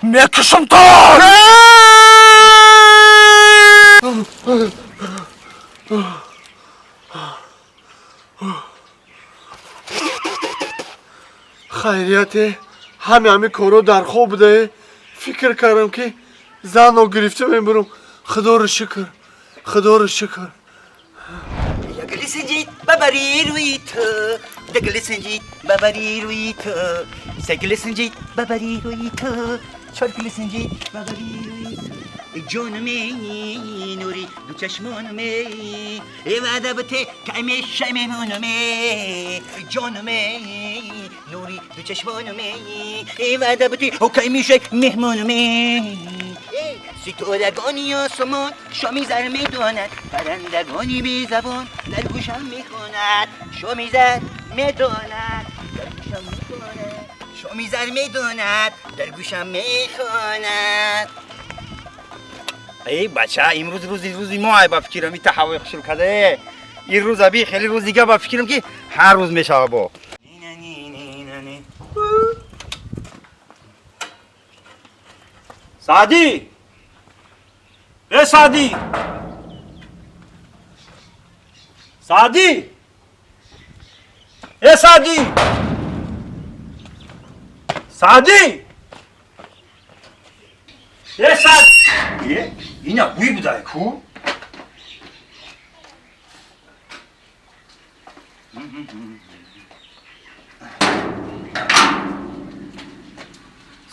Мекушам то! Хайрияте, ҳами ҳами коро дар хоб будае. Фикр кардам, ки занро гирифта мебурам. Худоро шукр, худоро шукр. Як синҷид бабари рӯи ту, дугли синҷид бабари рӯи ту, сегли синҷид бабари рӯи ту, чоргли синҷид бабари рӯи ту. Ҷонуме, нури ду чашмонуме, ваъда бите каймеша мемонуме. Ҷонуме, нури ду чашмонуме, ваъда бите каймеша меҳмонуме. Ситорагони осмон шоми зар медонад, паррандагони безабон дар гӯшам мехонад. Шоми зар медонад, дар гӯшам мехонад. Шоми зар медонад, дар гӯшам мехонад. Эй бача, имрӯз рӯзи мо ай, ба фикрам, ита ҳавои хушрӯ каде. Ин рӯз аби хеле рӯз дига, ба фикрам, ки ҳар рӯз мешава бо. Саъдӣ! Э Саъдӣ! Саъдӣ! Э Саъдӣ! Саъдӣ! Э Саъд! Э, ина бӯй будай ку?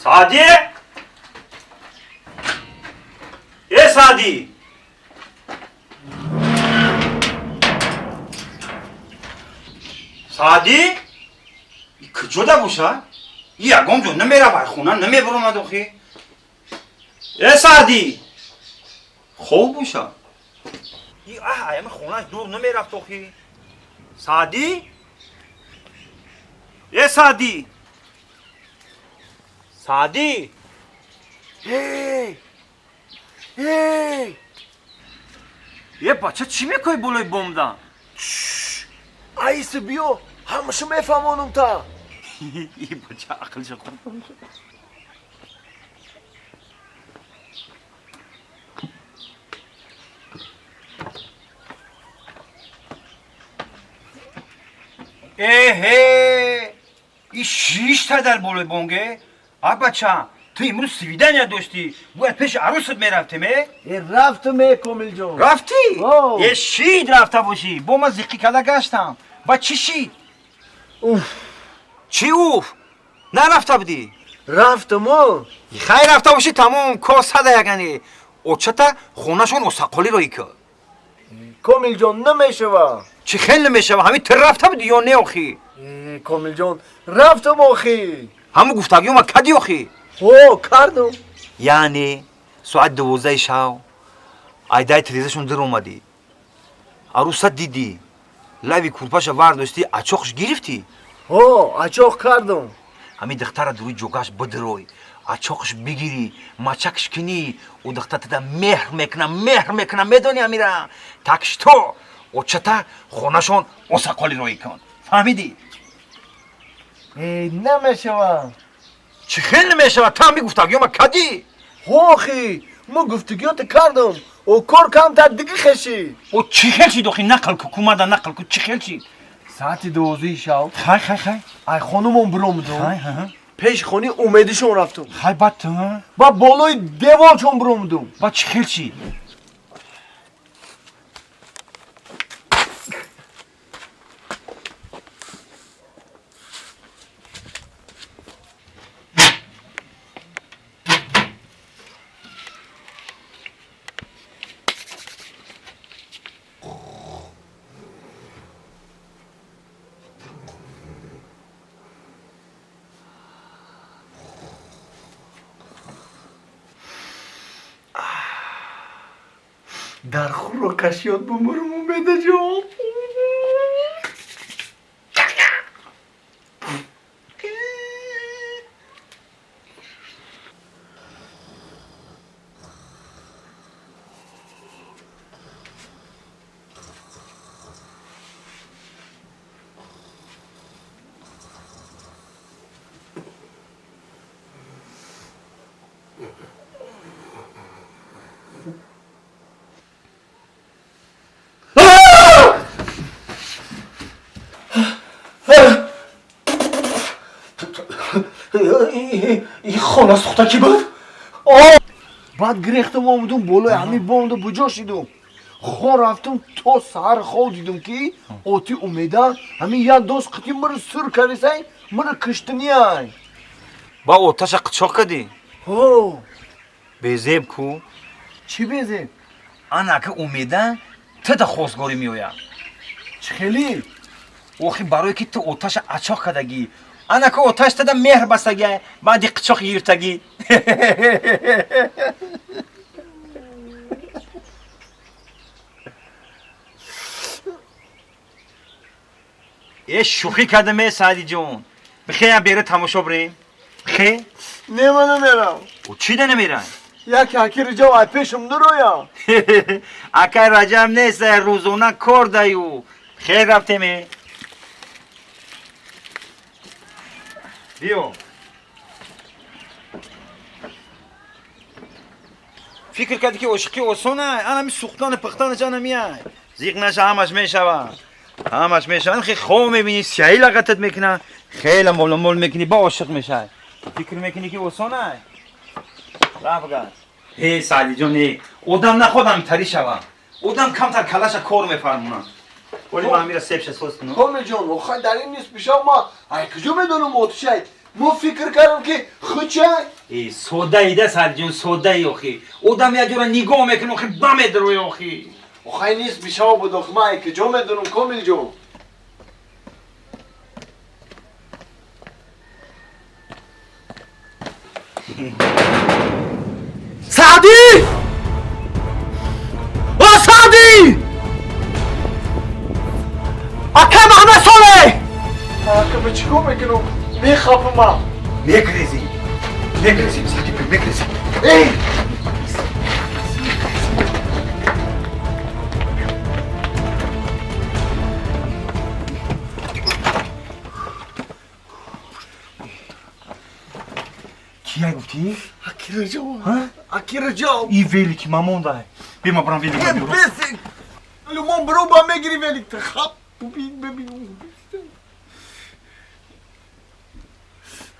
Саъдӣ! Э Саъдӣ! Саъдӣ? Куҷода боша? И ягон ҷо намеравад, хона намебаромад охи. Э Саъдӣ! Хоб боша? И аҳ, аями хонаш дур намерафт охи. Саъдӣ? Э Саъдӣ! Саъдӣ! Эй, эй! Е бача, чӣ мекои болои бомда? Айси биё, ҳамаша мефаҳмонам та. И бача ақлша хуб. Эҳе! И шишта дар болои бонге? А бача, ту имрӯз свидания доштӣ, бояд пеши арӯсат мерафтем, э? Э, рафтам, э Комилҷон. Рафтӣ? О. Э, шид рафта бошӣ, бо ман зиққӣ карда гаштам. Ба чӣ шид? Уф. Чӣ уф? Нарафта будӣ? Рафтам о. Хайр, рафта бошӣ, тамом, кор сада ягане. Очата хонашон осаққолӣ роӣ кард. Комилҷон, намешава. Чӣ хел намешава? Ҳамин ту рафта будӣ ё не охӣ? Э, Комилҷон, рафтам охӣ. Ҳамун гуфтагиёма кадӣ охӣ? Ҳо, кардам. Яъне соати 12 шав айдаи тирезашон дир омадӣ, арӯса дидӣ, лави курпаша вардоштӣ, ачоқш гирифтӣ? Ҳо, ачоқ кардам. Ҳамин духтара дуруи ҷогаш бидирой, ачоқш бигирӣ, мачакш кунӣ, ӯ духтар тада меҳр мекуна, меҳр мекуна, медонӣ амира? Так что очата хонашон осаққолӣ роӣ кун, фаҳмидӣ? Э, намешава. Чӣ хел намешава? Ту ҳами гуфтагиёма кадӣ? Ҳо, охӣ, мо гуфтугиёта кардам, о кор камтар диги хешӣ. О чӣ хел шид охи? Нақл ку, кумада нақл ку, чӣ хел шид? Соати 12 шав. Хай, хай, хай. Ай хонумон биромудам. Хай, ҳа. Пеши хони умедишон рафтам. Хай, баъд ту? Ба болои деворчон биромудам. Баъд чӣ хел шид? Дар хурро кашиёт бумурум, Умедаҷон. Хона сӯхта ки буд? Баъд гирехтам омадум болои ҳамин бомда буҷо шидум. Хо рафтум то саҳар хоб дидум ки оти умеда ҳамин як дост қити мара сур кардисай, мара киштанияй. Ба оташа қичоқ кардӣ? Ҳо. Безеб ку? Чӣ безеб? Ана ака умеда туда хостгорӣ меояд. Чӣ хелӣ? Охи барое ки ту оташа ачоқ кардагӣ. Анака оташ тада меҳр бастагӣ, баъди қичоқ гирифтагӣ. Э шӯхӣ кардам э Саъдиҷон. Бихеям бера тамошо бирем. Бихе? Не, ман намерам. О чӣ да намерай? Як аки Раҷаб ай пешам нароям. Акай Раҷаб нест, рӯзона кор даю. Хел рафтем э. Биё. Фикр кардӣ ки ошиқӣ осон ай? Анами сӯхтану пухтанаш анами ай. Зиқ наша, ҳамаш мешавад. Ҳамаш мешавад. Хеле хоб мебинӣ, сиёҳӣ лағатат мекунад. Хеле моломол мекунӣ, ба ошиқ мешавӣ. Фикр мекунӣ ки осон ай? Рафт. Э Саъдиҷон, э одам наход ҳамтарӣ шавад. Одам камтар калаша кор мефармонад. Вале ман ҳамира себша соз кунам. Комилҷон, охай дар ин нист бишав, ма ай куҷо медонам отишай? Мо фикр кардам ки хучай. Э содаида Саъдиҷон, содаи охи. Одам як ҷора нигоҳ мекунад, охи ба медарои охи. Охай нист бишав буд, охи ман ай куҷо медонам, Комилҷон? Саъдӣ! О Саъдӣ! Ака Маҳмад Солеҳ! Ака, ба чӣ кор мекунам? Мехапам ман. Мегрезӣ. Мегрезӣ, Саъдӣ, мегрезӣ. Эй! Кия гуфтӣ? Аки Раҷаб. Аки Раҷаб. И велики мамондай. Бе ма барам велик мебурам. Бес. Лумон баро ба мегири велик. Хап бибин бибин.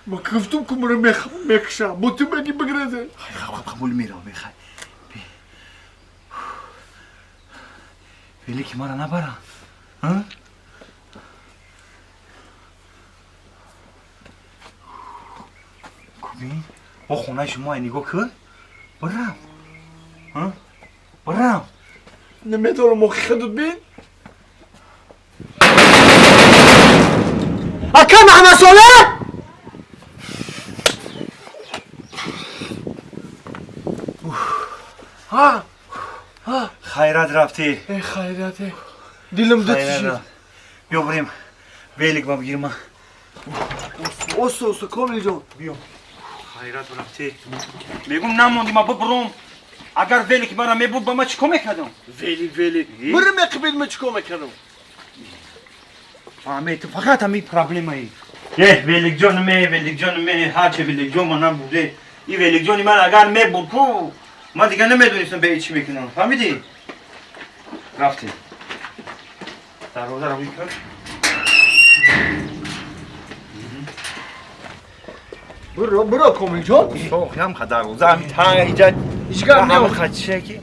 Ма гуфтум ку мара мекша. Бо ту меги бигрезе. Хап хап хап мера мехай. Велики мара набара. Ҳа? Кубин? Бо хонаи шумо ай нигоҳ кун. Барам. Ҳа? Барам. Намедонам, охи худут бин. Ака Маҳмад Солеҳ! Ҳа? Ҳа? Хайрат рафтӣ. Э хайрат, э. Дилам дут шид. Биё бирем. Велик ба бигирма. Осто, осто, Комилҷон. Биё. Хайрат рафтӣ. Мегум намондӣ ма бибурум. Агар велик мара мебуд, ба ма чӣ кор мекардам? Велик, велик. Мара меқибид, ма чӣ кор мекардам? Фаҳмед, ту фақат ҳамин проблемаи. Э, великҷон ме, великҷон ме, ҳарче великҷон ма набуде. И великҷони ман агар мебуд ку, ман дигар намедонистам бе чӣ мекунам. Фаҳмидӣ? Рафтем. Дарвозаро рӯй кун. Буро, буро, Комилҷон. Охи ҳам дарвоза ҳами та иҷа. Ҳеҷ гап не. Ҳама хачише ки.